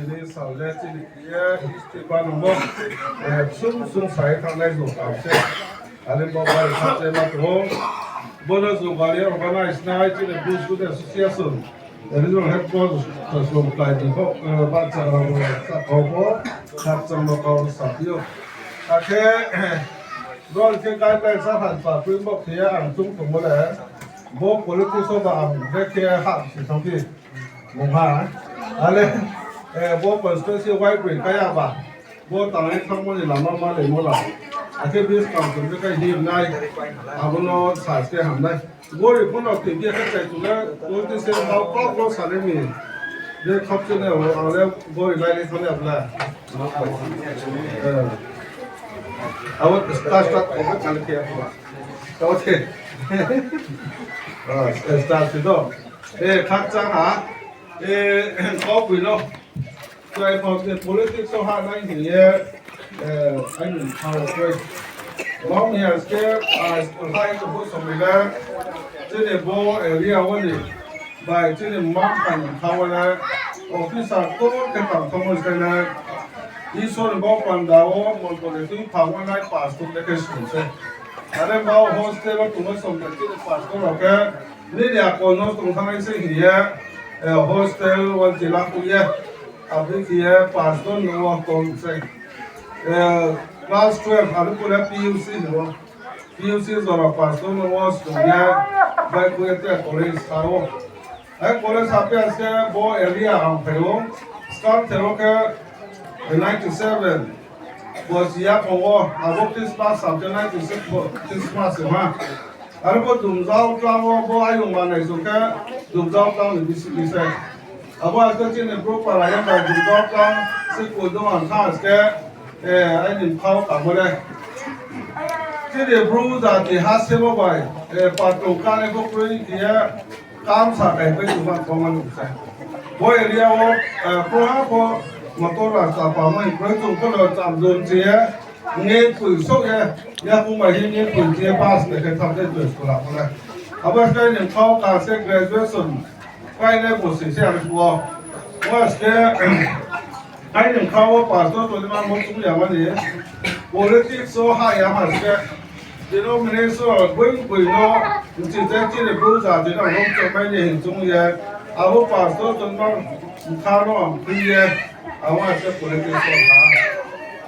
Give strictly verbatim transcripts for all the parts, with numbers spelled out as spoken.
Tini sal le chini khe ye history ba nungmo, eh, sung sung sa ye thanngnai jung kam se. Are bo bai kha se ma tong ou. Bo no jung bai ye organize nai chini Bru Student Association, eh, Regional Headquarters, Tasong Klai ni bo, eh, bahcha rao bo, sa kau bo, khakchangmo kau sa phi ou. Akhe, eh, bo khe guideline sa han pa phui bo khe ye ang chung tongmo le, bo politics o ba ang brekhe ha si thang phi. Mungha, ale, eh, bo constituency waibroi kaya ba, bo tangnai thangmo ni lama ma leimo la. Akhe buskang tong khe kai himnai, abo no sa se hamnai. Gori pho no tui bia khe chai tong le, politician bau kau bro sa le mi. Je khop se ne, ang le gori lai le thang le abla. Eh. Abo start, start, abo chale khe abo. Tao se. Ah, start se do. Eh, khakchang ha. Eh, kau bui no. Try pho se politics o ha nai hing ye, eh, aini thao koi. Mao ni aske, ah, hai to bo somoi le, chini bo area wo ni, bai chini mma mpha ni thao le, officer to khe tang thangmo se le, Isor ni bo panda wo, mon to le tui phang wo nai pastor le khe sung se. Are bo hostel wo tongmo somoi chini pastor rao khe, Nini akol no tong thanngnai se hing ye, eh, hostel wo chila khui ye, abo khe ye pastor no wo tong se. Eh, class twelve, abo pore P U C hing ou. P U C jora pastor no wo sung ye, bai khui ye te college sa ou. Hai college ha phi aske bo area ang phai ou. Staff thero khe ninety seven. Bo siya phung wo, abo Christmas sa khe ninety six bo Christmas se ma. Aro bo Dumjao tang wo bo ayong manai sung khe Dumjao tang ni bisi ni se. Abo aste chini brouh para yang bai Dumjao tang se koi dong ang kha aste, eh, aini mkha wo tangmo le. Chini brouh jati ha se bo bai, eh, patong kane bo kroi khe ye, kam sa kai pai tongma tongma nung se. Bo area wo, eh, proha pho motor rasta pamai kroi tong pho no cham dun che ye, nge pui sok ye, ya pung bai ye nge pui che ye pass le khe tham de tui school a pho le. Abo aste ni mkha wo ka se graduation. Pai le bo se se ang phuh wo. Bo aste, aini mkha wo pastor tongnaima mo chung ya mani. Politics wo ha ya ma se. Denomination boi boi no, nchi te chini brouh jati no rong chongmai ni hing chung ye. Abo pastor tongnaima mkha no ang phui ye. Abo aste politics wo ha.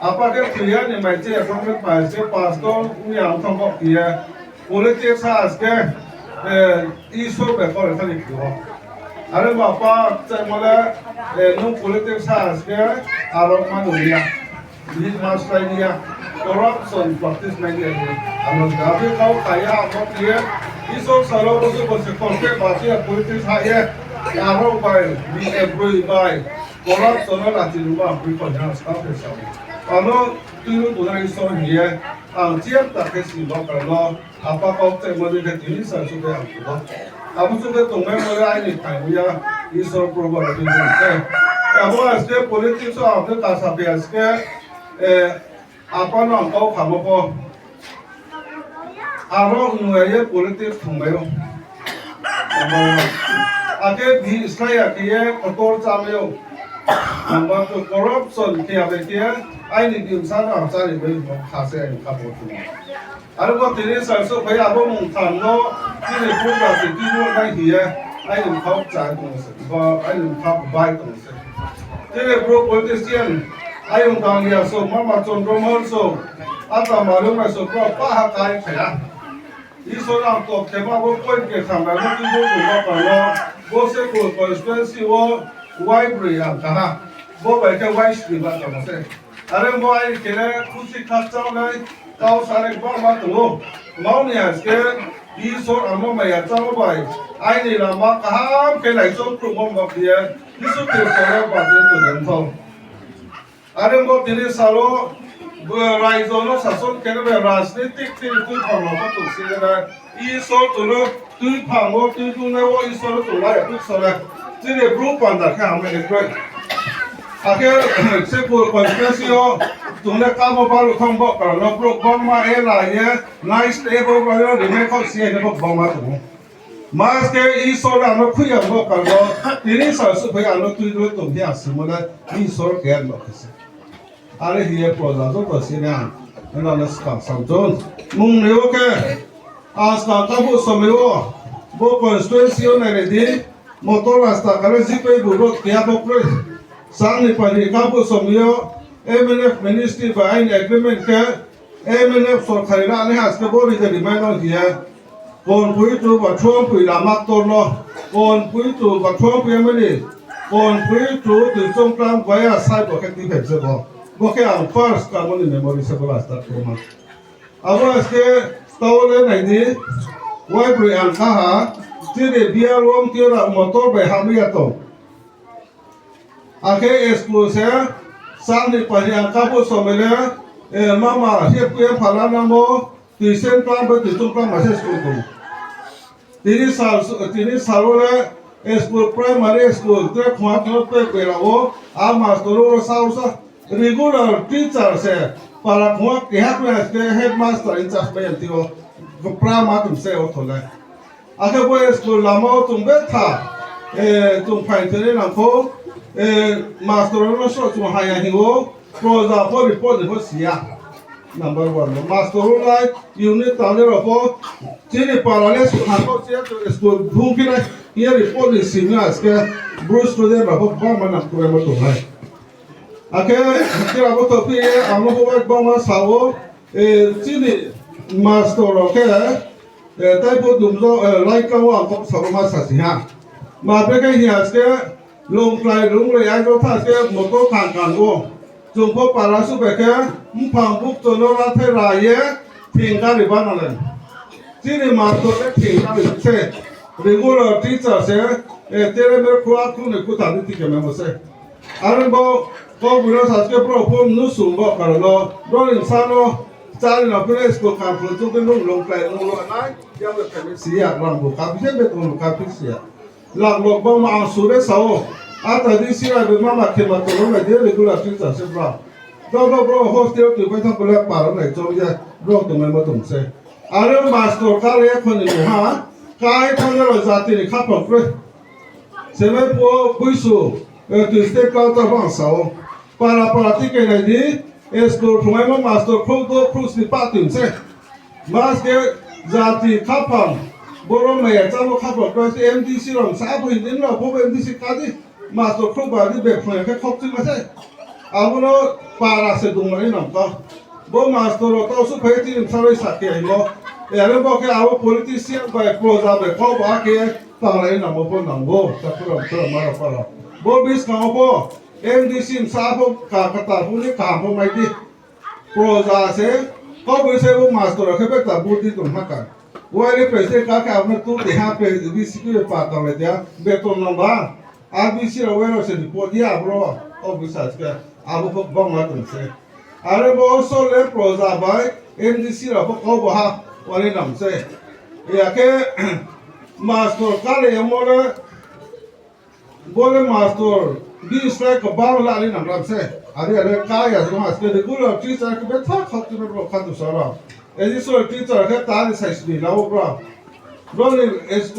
Apa khe thoi ya ni mai che, apa khe pai se pastor ong ya ang thang khe ye. Politics ha aske, eh, Isor bai kore thani phi ou. Are ba pa chaimo le, eh, nung politics ha aske, aro ma nung ya. Bihih ma slái ya. Corruption practice mai ya. Ano gabi kau kaya amo khe, Isor salo bosu bosu kau khe ba khe politics ha ye. Aro bai, bi ebroi bai. Corruption no lati ruba boi kau ya sa khe sa. Ano tui ru tuna Isor hing ye. Ang chiam ta khe si ba khe no. Apa kau kchai mo ni khe tini sa chu khe ang phuh ou. Abo chu khe tongmai mo le aini thang ya, Isor Probu aro tini se. Abo aske politics o ang khe kasa phi aske, eh, apa no ang kau khamo pho. Aro nung ya ye politics thongmai ou. Number one. Akhe bi slái ya khe ye kotor chámai ou. Number two, corruption khe ya bai khe ye, aini bimsa no ang chári bai kha se aini kha bo thung. Aro bo tini sal souhphai abo mung tham no, chini brouh jati tini nai hing ye, aini mkha wo kchai tong se, ba aini mkha bai tong se. Chini brouh politician, ayong tang ya so, mama chondro mon so, ata marung mai so, brouh pa ha kai khe ya. Isor ang tok khe ma bo point khe tham na no tini brouh tong ba pa no, bo se bo constituency wo, wai broi ang kaha, bo bai khe wai sni ba tong se. Are bo ai khe le khusi khakchang nai, kau sa le gbangma tong ou. Mao ni aske, Isor ang no maya chang bai, aini lama kaham khe naichong khrungmo ma khe ye, Jisu Khristo le ba tong tong thou. Are bo tini salo, bo raijo no sason khe no be rajnitik tini tuiphang rao pho tong si le na, Isor tong no tuiphang wo tuidungnai wo Isor no tong lai ya tuisao le. Chini brouh panda khe hamya ni kroi. Akhe Sripur constituency yo tong le kamo baluh thang bo kara no brouh gbangma e la ye, nice table bai yo rimai khaoh si ye bo gbangma tong ou. Maske Isor le ang no khui ya bo kar no, tini sal suh phai ang no tui no tong khe ang simo le Isor keha no khe se. Are hing ye proja joto si nai ang, nang no skang samchun. Mung ni o khe, ang skang kaphuh somoi o, bo constituency o nai nai di, motor rasta kare jipai bu road keha bo kroi. Sang ni pani kaphuh somoi o, M N F ministry bai aini agreement khe, M N F sorkari rani haste bo rijak rimai no hing ye. Konpui tu Bathrompui lama ktor no, Konpui tu Bathrompui mani, Konpui tu Tuichongklang bai a sai bo khe tuiphai se bo. Bo khe ang first kamo ni memory se bo rasta khe ma. Abo aske tau le nai di, waibroi ang kha ha, chini bial wom tiora motor bai hamya tong. Akhe school se, sang ni pani ang kaphuh somoi le, mama hepui phala namo, Tuichongklang bai Tuichongklang ma se school tong. Tini sal, tini sal o le school, primary school tre khongha khongha pe bera o, a master o sa o sa regular teacher se, para khongha keha khe headmaster in charge bai ang ti o, pra ma tong se o tho le. Akhe bo school lama o chung betha, chung phai thene nang pho, master no so chung haya hing o, proja pho report ni pho si ya. Number one no master o lai, unit tangni rao pho, chini para le school ha kau se school bung phi nai, ye report ni simi aske, Bru student rao pho bangma nang kuraimo tong nai. Akhe, tira bo tophi ye, ang no pho bai bangma sa o, chini master rao khe, tai pho dumjo, laikang o ang kau sa o ma sa si ha. Ma bre khe hing aske, longklai runglai ai jo tha se motor khang khang o. Chung pho para suh bai khe, mphang bukcho no rathai ra ye, thing gari bana le. Chini master le thing gari se, regular teacher se, tere me khua khu ni kuta di ti khe memo se. Are bo, kau bui no saske bro pho mnu sung bo kar no, bro ni sa no, chari no phi school kam phung chung khe nung longklai nung lo nai, yang le khe si ya, rang bo kaphi se, beton bo kaphi si ya. Lak lok bangma ang sure sa o. Ata di sira be mama khema tong nai di regular teacher se bro. Joto bro hostel tui bai thang bole paro nai chong ye bro tongnaimo tong se. Are master kare khoni mungha, kai thang ye rao jati ni khaphang kroi. Semai phuh o buisu, tui step kau ta bang sa o. Para para ti khe nai di, school phungmaimo master khrouh do khrouh sni pah tui se. Maske jati khaphang, boro maya chámo khaphang, khe M D C rao sa bo hing di, nrao pho M D C ka di, master khrouh ba di bag phung ya khe khokchima se. Abo no para se dungmani nang kau. Bo master rao tau suh phai ye tini bsa roi sa khe himo. Are bo khe abo politician bai proja bai kau ba khe tanglai nangmo pho nang bo, takhu rao, mthoh rao, ma rao, pha rao. Bo buskang wo pho M D C bsa pho ka kata pho ni kaham pho mai di. Proja se, kau bui se bo master rao khe beta budi tong ha ka. Wai le president ka khe abo no tu te ha pre, B C P pa tanglai te ha, beton nang ba. A B C rao wai rao se report ya abo rao, kau bui sa khe, abo pho bangma tong se. Are bo so le proja bai M D C rao pho kau bo ha, wani nang se. Ya khe master kale yamo le, bo le master, bi slái kbang la ni nang ram se. Are are ka ya jong ha se regular teacher khe betha khakti no bro khatu sa rao. Additional teacher khe ta ni saisi ni la o bro. Bro ni,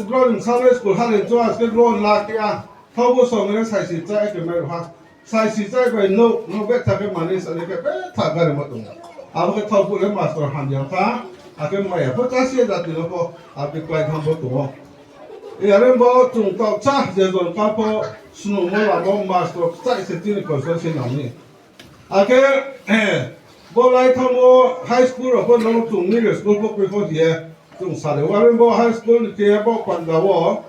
bro ni Sunday school ha le cho ha se bro la khe ya. Thau bo song le saisi chai khe mai rao ha. Saisi chai bai no, no betha khe mani sa ni khe betha gari mo tong. Abo khe thau bo le master hamya kha. Akhe maya pho chasi ya jati no pho, abo khe klái tham bo tong o. Are bo chung taoh cha je jon ka pho snungmo lamo master kchai se tini constituency nang ni. Akhe bo lai thanngmo high school rao pho no chung middle school pho kroi pho hing ye chung sa le. Are bo high school ni khe bo panda wo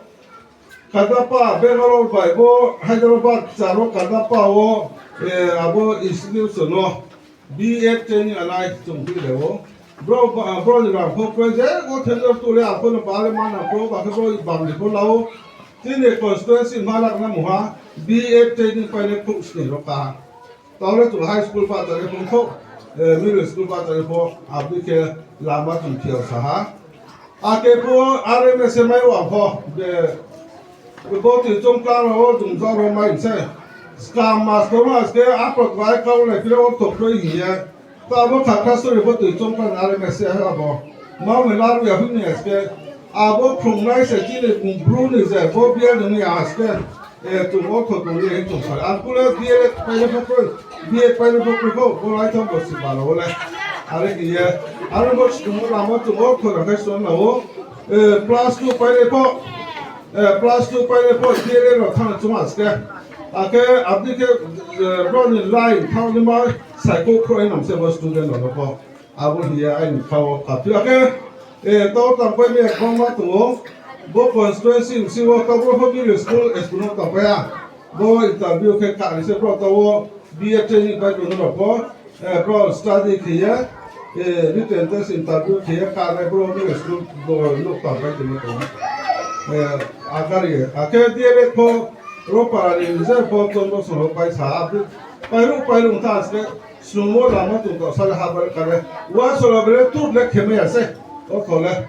Kadapa Bangalore bai bo Hyderabad charo Kadapa wo, abo institution no B Ed training anai chung phi le o. Bro, bro ni rang pho project wo tender tu le ang pho no ba le mana bro ba khe bro bang ni pho la o. Tini constituency malak na mungha B Ed training pai le khrouh sni ro ka. Tao le chung high school bahcha le pho khrouh, middle school bahcha le pho, abo dei khe lama chung thiyao sa ha. Akhe pho R M S mai wa pho, bo Tuichongklang rao wo chung jao rao mai se. Skam master ma se khe aphot bai kau lai phi le ortho kroi hing ye. Tao abo khakra sori pho Tuichongklang R M S ha bo. Mau ni laru ya hing ni se khe. Abo phrungnai se chini Bru ni je bo B L ni ong ya ha se khe, chung ortho tong ye hing tong sa. Ang kule B A painai pho kroi, B A painai pho kroi pho, bo laithang bo si balo wo le. Are khe ye, aro bo sung lama chung ortho rang khe sung na ou, plus two painai pho, plus two painai pho B L rao thang chung ha se khe. Akhe abdi khe, brao ni line thang ni ma saikhouh khrouh nang se bo student rao no pho. Abo hing ye aini bkha wo kha phi ya khe, tau tangpai mi ekbangma tong ou. Bo constituency bsing wo tau bro pho middle school, school no tangpai ha. Bo interview khe kha ni se brao tau wo B A training pai tong rao pho, brao study khe ye, written test interview khe ye kha nai bro middle school bo nouh tangpai tongmo tong ou. Akari ye, akhe D L Ed pho ro para ni je pho ton bo song pai sa, pairung pairung tha se, snungmo lama tong tong sa le habar kha le, wa sora bere tur le khemai ya se, o tho le.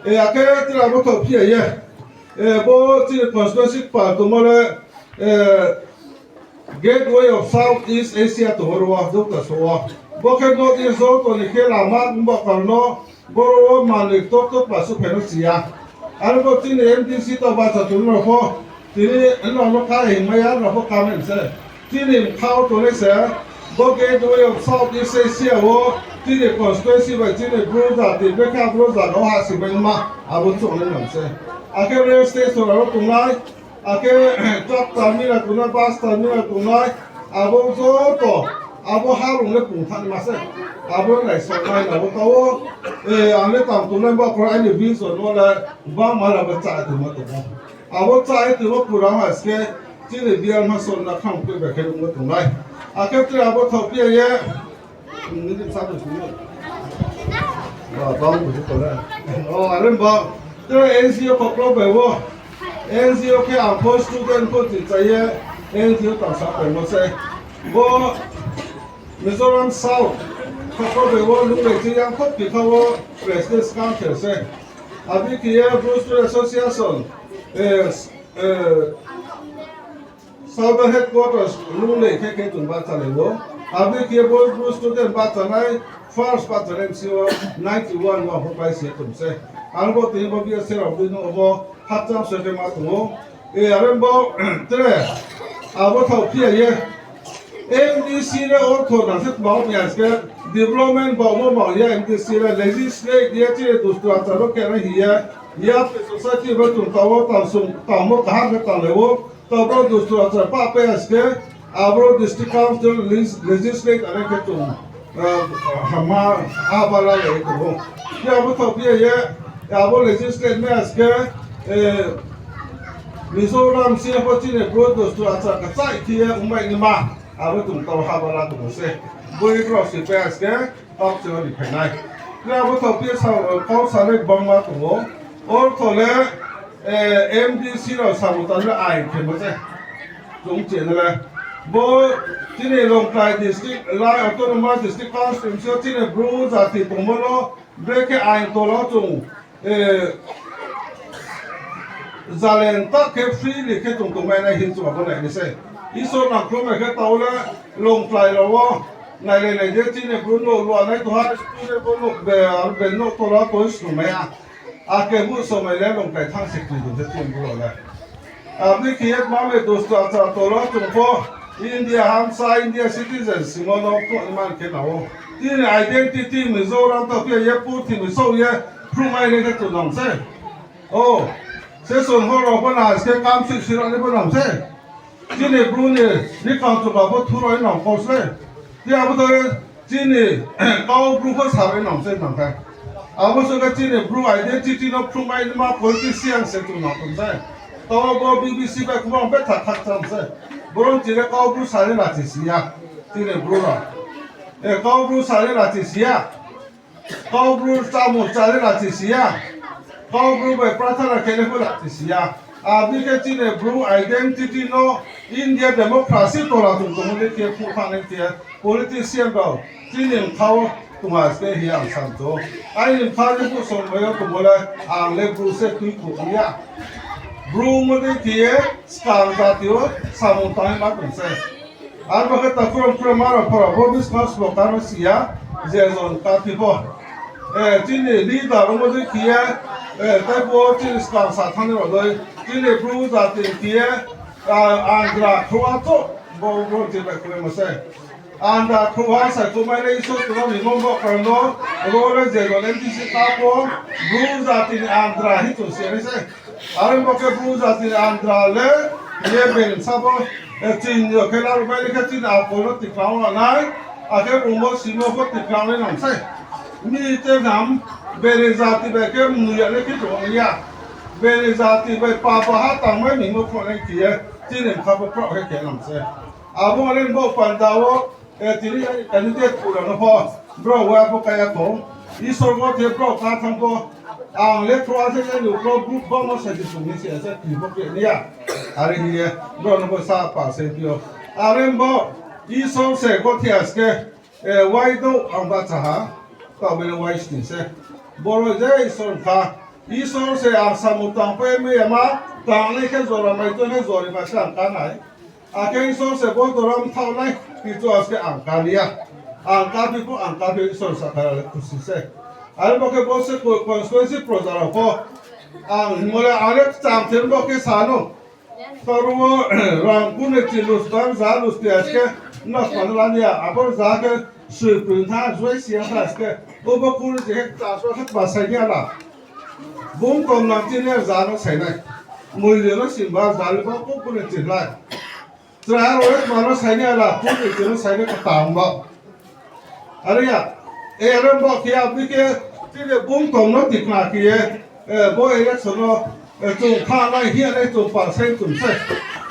Akhe tre abo tho phi ya ye, bo chini constituency kpal tongmo le, Gateway of South East Asia tong ou ro wo, Doctor so wo. Bo khe North East joto ni khe lama ongba kar no, boro wo manoi ktor ktor pasu phai no si ya. Aro bo chini M D C tau bahcha tong rao pho, tini nrao no kha hingmai ya, nrao pho kha mai se. Chini bkha wo tongnai se, bo Gateway of South East Asia wo, chini constituency bai chini Bru jati brekhe Bru zaga wo hahsoingmaima, abo chouhnai nang se. Akhe rail station aro tongnai, akhe truck terminal tongnai, bus terminal tongnai, abo joto, abo harong le pung thanngma se. Abo naisongnai abo tau wo, ang le tang tongnai ba khe aini vision wo le, bangma rao bo chá ye tongmo tong ou. Abo chá ye tongmo pura ha se khe, chini bial ma sonna khang tui bai khe nungmo tongnai. Akhe tre abo tho phi ya ye, Are ba, tre N G O khoklo bai wo, N G O khe ang pho student pho ti chá ye, N G O tangsa paimo se. Bo Mizoram South khoklo bai wo Lunglei chi yang khop ti kha wo President's Council se. Abo khe ye Bru Student Association, Southern Headquarters Lunglei khe khe chung bahchalai ou. Abo khe bo Bru student bahchanai, first bahchanai bsing wo ninety one wo pho pai se tong se. Ang bo tini bo B S C rao bini obo khakchang se khe ma tong ou. Are bo tre abo thaoh phi ya ye. M D C le ortho nang se tma ong ya se khe, development baomo ba ya M D C le legislate ye chini dustur achar wo khe nai hing ye, ya society bo chung tau wo tangmo kaham khe tanglai ou. Tau bo dustur achar pah pai ya se khe, abo district council legislate are khe chung hama aba la ye tong ou. Khe abo thaoh phi ya ye, abo legislate mai ya se khe, Mizoram sing pho chini Bru dustur achar kchaih khe ye ongmai naima, abo chung tau haba la tong se. Boi rao si pai ya se khe, tau chung ri phai nai. Khe abo thaoh phi ya sa, kau sanai bangma tong ou. Ortho le, M D C rao samung tang le ain khemo se. Chung chini le. Bo chini Longkai district, Lai Autonomous District Council sing chini Bru jati tongmo no, brekhe ain tola chung, zalen ta khe freely khe chung tongmai nai hing chung abo nai ni se. Isor nangkhruhmai khe tau le Longkai rao wo nailai nai de chini Bru nouh luanai tong ha, student bo nouh be, aro be nouh tola tong snungmai ya. Akhe bu somai le Longkai thanng se kri tong se chini Bru rao le. Abo ni khe ye tma le dustur achar tola chung pho India hamsa, India citizen simo no phuh ni man khe nang ou. Chini identity Mizoram thaoh phi ya ye purthimbi souh ye phruhmai nai khe chung nang se. O, session hall rao pho nang se, kamsui sui rao ni pho nang se. Chini Bru ni, ni kangchuma pho thu rao ni nang kau se. Khe abo thaoh chini kau Bru pho sa rao ni nang se nang khe. Abo song khe chini Bru identity no phruhmai naima politician se chung nang tong se. Tau bo B B C bai khubang betha khakchang se. Boro ni chini kau Bru sa ni lachi si ya. Chini Bru rao. Kau Bru sa ni lachi si ya. Kau Bru chámung chá le lachi si ya. Kau Bru bai prathana khe le pho lachi si ya. Abo ni khe chini Bru identity no India democracy tola chung tongmo ni khe phuh thanng nai khe politician rao chini bkha wo tong ha se khe hing ye ang sa tong ou. Aini bkha ni phuh somai yo tongmo le ang le Bru se tuikhouh ong ya. Bru mo dei khe ye skang jati wo samung tang ye ma tong se. Abo khe takhu rao, khura ma rao pho rao bo buskang sbo karo si ya, je jon kathi pho. chini leader ongmo dei khe ye, tei bo chini skang sa thanngnai rao dei, chini Bru jati khe ye, andra khrouh achouh, bo, bo chini bai khrouhmaimo sei. Andra khrouhha saikhouhmai le Isor tongna ni mo bo karon no, ro le je dol M D C ka pho, Bru jati ni andra hing chung si nai sei. Are bo khe Bru jati ni andra le, ye beng sa bo, chini yo khe laruhmai le khe chini akol no tikna ong nai, akhe bung bo simo pho tikna ong nai nang sei. Mi te nam, bere jati bai khe mnuh ya le khe tong ya. Bere jati bai papa ha tangmai ni mo khrouh nai khe ye, chini bkha pho kraoh khe khe nang sei. Abo are bo panda wo, tini candidate pura no pho, brao wa pho kaya kho. Isor bo the brao ka thang pho, ang le khrouh a se le nuh pho, brouh bang no sai se chung ni se asa kri pho khe ni ya. Are hing ye, brao no pho sa pa se phi ou. Are bo, Isor se bo the as khe, waidouh ang bahcha ha, taoh bai le wai sning se. Boro je Isor kha, Isor se ang samung tang pai mai ya ma, tangnai khe jora mai tong khe jori ma se ang ka nai. Akhe Isor se bo jora mthaoh nai, kichu as khe ang ka ni ya. Ang ka phi pho, ang ka phi Isor sa kha le khusi se. Are bo khe bo se constituency proja rao pho, ang hingmo le are kcham the bo khe sa no. Toro wo rang kuni chi lus bang za lus ti as khe, nos ma no la ni ya, abo za khe sui pui tha, juai si ya tha as khe, obo kuni chi khe kcham so khe ba sai ni ya la. Bung kom nang chini za no sai nai. Mui le no sing ba za le ba ko kuni chi lai. Chra rao le ma no sai ni ya la, kuni chi no sai nai khe tang ba. Are ya, are bo khe ya, bri khe, chini bung tong no tikna khe ye, bo election no, chung kha nai hing ye nai chung pa sai chung se.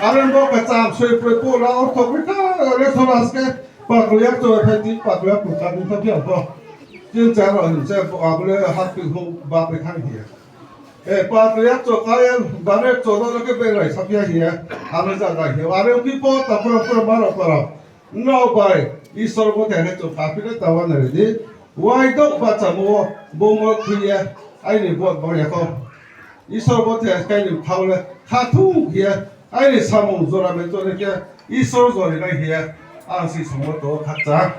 Are bo kcham soi proi po la ortho khe kha, election as khe, pakru yak chung phai ti, pakru yak chung kha ni kha phi ya pho. Chini chá rao hing se, abo le haping hou ba pai thanng hing ye. Pakru yak chung kha ye, bane chung no khe beng rai sa phi ya hing ye, ano ja dai hing ye. Are ong phi pho, takhu rao pho, ma rao pa rao. Nrao bai Isor bo the khe chung kaphi le ta uanai ri di. Waidouh bahchamo wo bung no khui ye aini vote bang ya kho. Isor bo the khe aini bthao le khathuh khe ye aini samung jora mai tong nai khe Isor jori nai hing ye ang si songmo to khakchang.